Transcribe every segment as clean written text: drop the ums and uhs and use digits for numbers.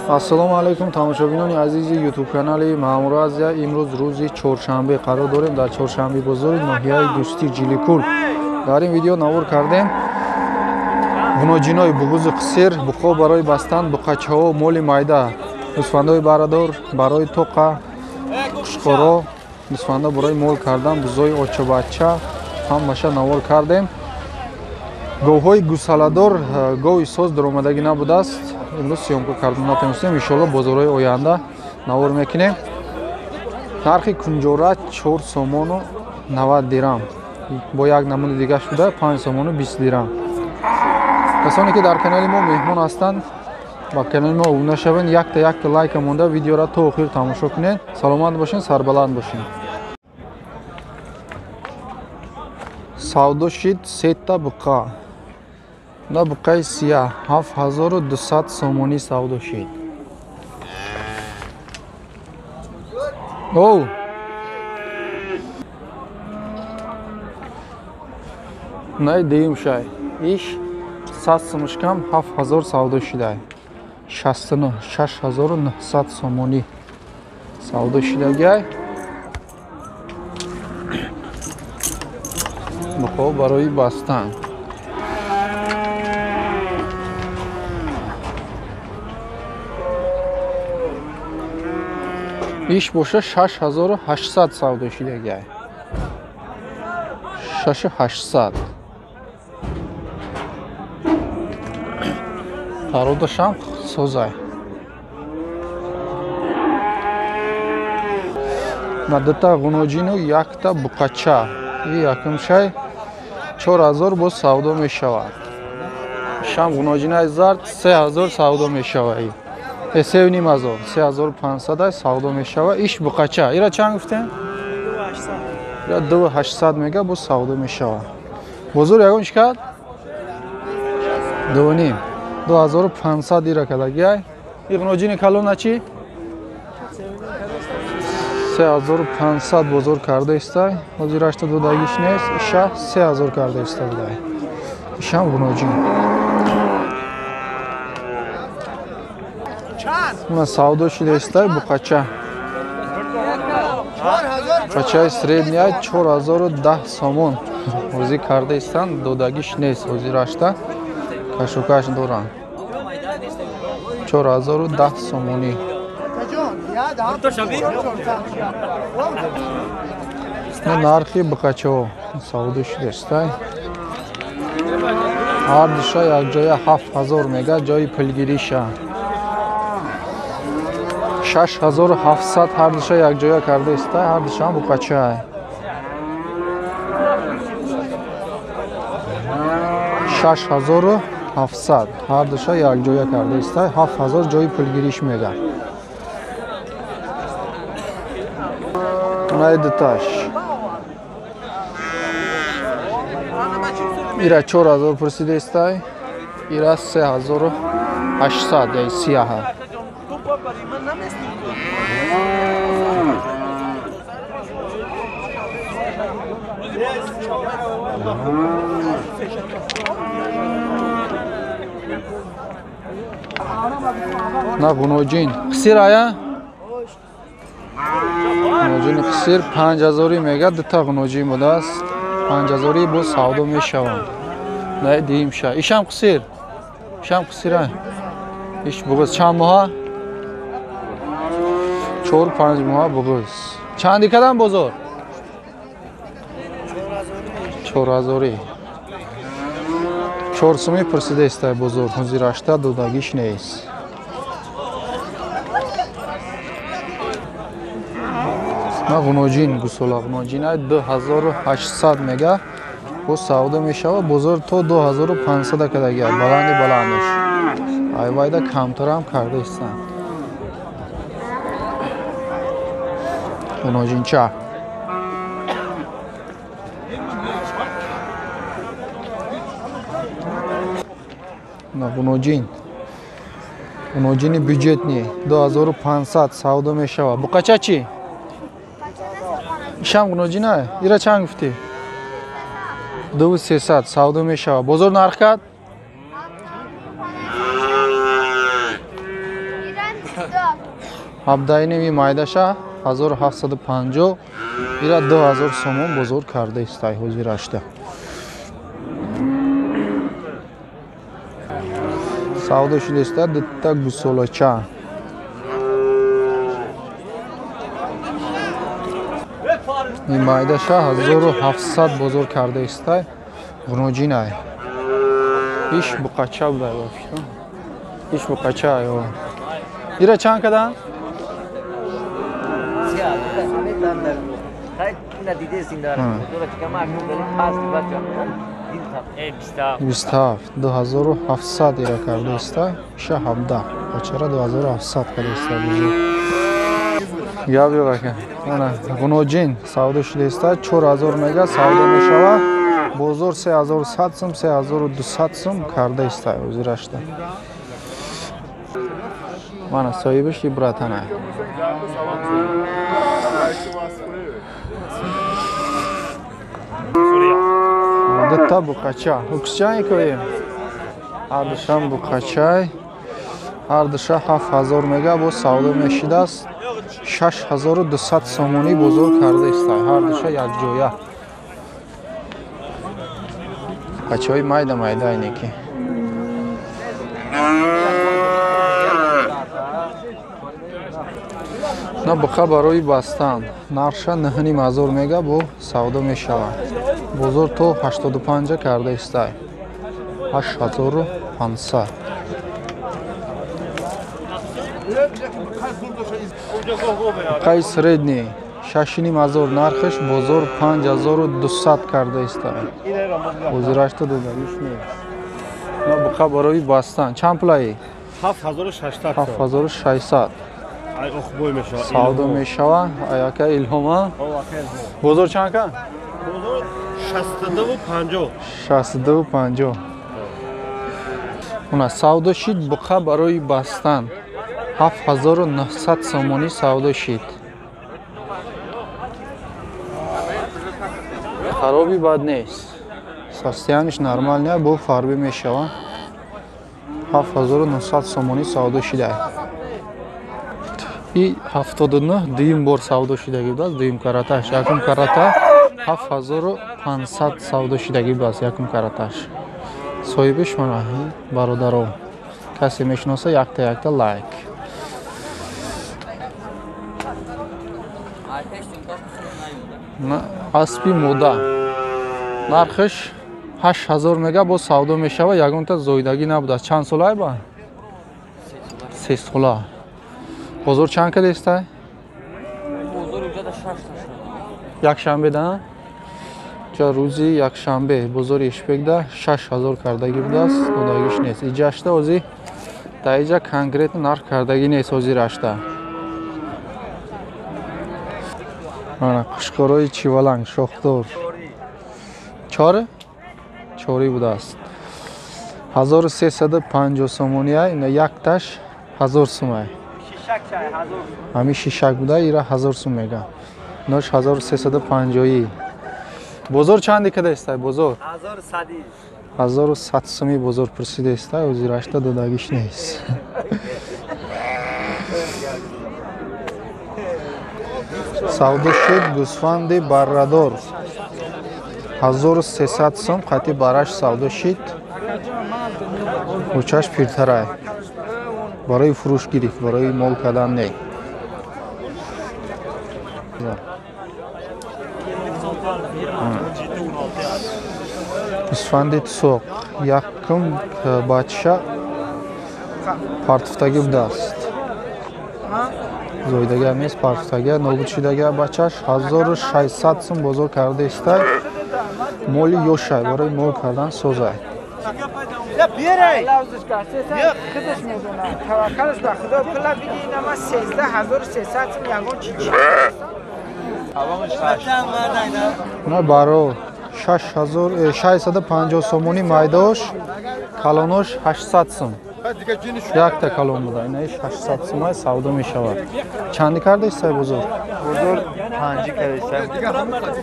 Ассалому алайкум тамошобинони азизи YouTube канали Маъмур Азия. Имрӯз рӯзи чоршанбе қарор дорем дар чоршанбе бозори ноҳияи Дӯстӣ Ҷиликул. Дар ин видео навор кардем ғуноҷинои буғузи қисир, буқо барои бастан, буқачаҳо, моли майда, гӯсфандои барадор барои тоқа, қушқоро, гӯсфандо барои мол кардан, бузои очобача ҳамаша навор кардем. Говҳои гусаладор, гови соз даромадагӣ набудааст. Имрӯз съёмка кардан натавонистем. Иншоалло бозорҳои оянда навор мекунем. Нархи кунҷора 4 сомону 90 дирам, бо як намуди дигаш буда 5 сомону 20 дирам. Касоне ки дар канали мо меҳмон ҳастанд, ба канали мо обуна шаванд, якта якта лайка монда видеоро то охир тамошо кунед. Саломат бошед, сарбаланд бошед. Савдо шид сета буқа. На буқаи сия 7200 сомонӣ савдо шид. Оу! Най дуюм шай. Иш 100 сумушкам 7000 савдо шидай. 69 6900 сомонӣ савдо шидагай. Буқо барои бастан. Иш боша 6800 савдо шидагай. 6800. Пародашам созай. На дута ғуноҷину якта буқача. И якум шай 4000 боз савдо мешавад. Шам ғуноҷинаи зард 3000 савдо мешавад. 3500, 3500 савдо мешавад. Иш буқача. Ира чанд гуфтем? 2800. Ира 2800 мега боз савдо мешавад. Бозор ягон чӣ кард? 2.5. 2500 ира кадагиай. И ғуноҷини калона чӣ? 3500 бозор карда истай. Ҳозир ашта додагиш нест. Иша 3000 карда иста будай. Ишам ғуноҷин. Мына савдо шида истай буқача. Буқачаи средняя 4010 сомон. Ҳозир карда истанд, додагиш нест. Ҳозир ашта кашокаш доранд. 4010 сомонӣ. Нархи буқачаҳо савдо шида истай. Ҳар душа якҷоя 7000 мега ҷои пулгириша. 6700 ҳар душа якҷоя карда истай, ҳар душаам буқачаай. 6700 ҳар душа якҷоя карда истай, 7000 ҷои пулгириш мега. Най дуташ. Ира 4000 пурсида истай, ира 3800 яй сияҳа. На ғуноҷин қисир ая? Ғуноҷини қисир 5000 мега, дута ғуноҷин будааст. 5000 боз савдо мешаванд. Най диим ша. Ишам қисир. Ишам қисир ай. Иш буғуз чанд моҳа? 4-5 моҳа буғуз. Чанди кадам бозор? 4000. 4 сумӣ пурсида истай бозор. Ҳозир ашта додагиш нест. На ғуноҷин, гусола ғуноҷинай 2800 мега боз савдо мешавад. Бозор то 2500 кадагиад. Баланди баландаш. Айвайда камтарам карда истанд. Ғуноҷинча. На ғуноҷин. Ғуноҷини бюджетни 2500 савдо мешавад. Буқача чӣ? Ишам ғуноҷина? Ира чанд гуфтӣ? 2300 савдо мешавад. Бозор нарх кард? 17.5 майдаша 1750 ира 2000 сомон бозор карда истай ҳозирашта. Савдо шудааст дутта гусолача. Ин майдаша 1700 бозор карда истай. Ғуноҷинай. Иш буқача будай вообще. Иш буқача ё. Ира чанд кадан? 27 2700 ира карда иста. Иша 17. Бачара 2700 карда иста бузург. Гап ёқ ака. Ана ғуноҷин савдо шуда иста 4000 мега савдо мешава. Бозор 3100 сум, 3200 сум карда иста ҳозирашта. Мана соҳибаш и братана. Дутта буқача. Ҳуксчай коем. Ҳардушам буқачай. Ҳардуша 7000 мега бо савдо мешидааст. 6200 сомонӣ бозор карда иста. Ҳардуша якҷоя. Буқачаҳои майда майда инеки. На буқа барои бастан. Нархша 9500 мега бо савдо мешавад. Бозор то 85 карда истай. 8500. Буқаи средний 6500 нархаш, бозор 5200 карда истай. Ҳозирашта додагиш нест. На буқа барои бастан. Чанд пулаи? 7600. 7600. Савдо мешава. Аяка Илҳома. Бозор чанд ка? Бозор 62.50. 62.50. Уна савдо шид буқа барои бастан. 7900 сомонӣ савдо шид. Хароби бад нест. Состояниш нормальный, бо фарбӣ мешава. 7900 сомонӣ савдо шида. И 79 дуюм бор савдо шидагӣ будааст, дуюм караташ. Якум карата 7500 савдо шидагӣ будааст, якум караташ. Соҳибиш мана бародаро. Касе мешиноса якта якта лайк. Аспи мода. Нархиш 8000 мега бо савдо мешава, ягонта зоидагӣ набудааст. Чанд солае ба? 3 сола. Бозор чанд када истай? Якшанбе да? Ча рӯзи якшанбе бозори Ишбекда 6000 кардагӣ будааст, додагиш нест. Иҷашта ози дар иҷа конкретно нарх кардагӣ нест ҳозирашта. Ана қушқорои чиваланг шохдор. Чор? Чори будааст. 1350 сомония, ина якташ 1000 сумай. Ҳамин шишак буда, ира 1000 сум мега. Нош 1350. Бозор чанди када истай бозор? 1100. 1100 суми бозор пурсида истай, ҳозирашта додагиш нест. Савдо шуд гӯсфанди баррадор. 1300 сум қати бараш савдо шид. Ҳучаш пиртарай. Барои фурӯш гирифт, барои мол кардан не. Гӯсфанди тусоқ якум бача партуфтагӣ будааст. Зоидагӣ ҳам нест, партуфтагӣ, нобуд шудагӣ бачаш 1600 сум бозор карда истай. Моли ёшай, барои мол кардан созай. Худаш медонад. Таваккалаш ба Худо пула биги ина ма 13300 сум ягон чи чи. На баро 6650 сомонӣ майдош, калонош 800 сум. Якта калон буда, инаиш 800 сумай савдо мешавад. Чанди карда истай бозор? Бозор 5 карда истай.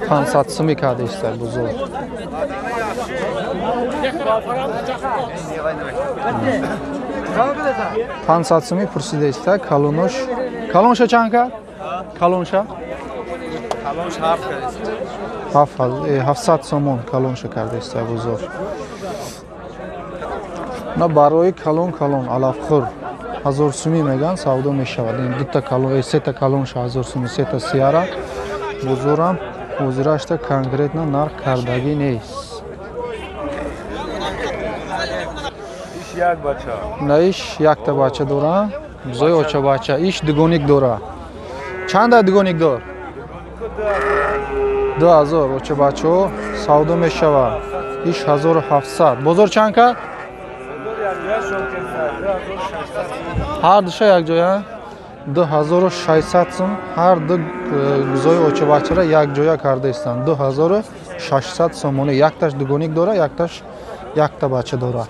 500 суми карда истай бозор. 500 сумӣ пурсидаиста. Калонош, калонша чанд кард? Калонша? Калонш 7 кард. 700 сомон калонша кардаиста бозор. На барои калон калон алафхӯр 1000 сумӣ меган, савдо мешавад. Ин дута калон, сета калонша 1000 сумӣ, сета сияра. Бозорам ҳозирашта конкретно нарх кардагӣ нест. На иш якта бача дора, бузои оча бача, иш дугоник дора. Чанда дугоник дор? 2000 оча бачаҳо савдо мешавад. Иш 1700. Бозор чанд кард? Ҳар душа якҷоя 2600 сум. Ҳар ду гузои очабачара якҷоя карда истанд. 2600 сомонӣ. Якташ дугоник дора, якташ якта бача дора.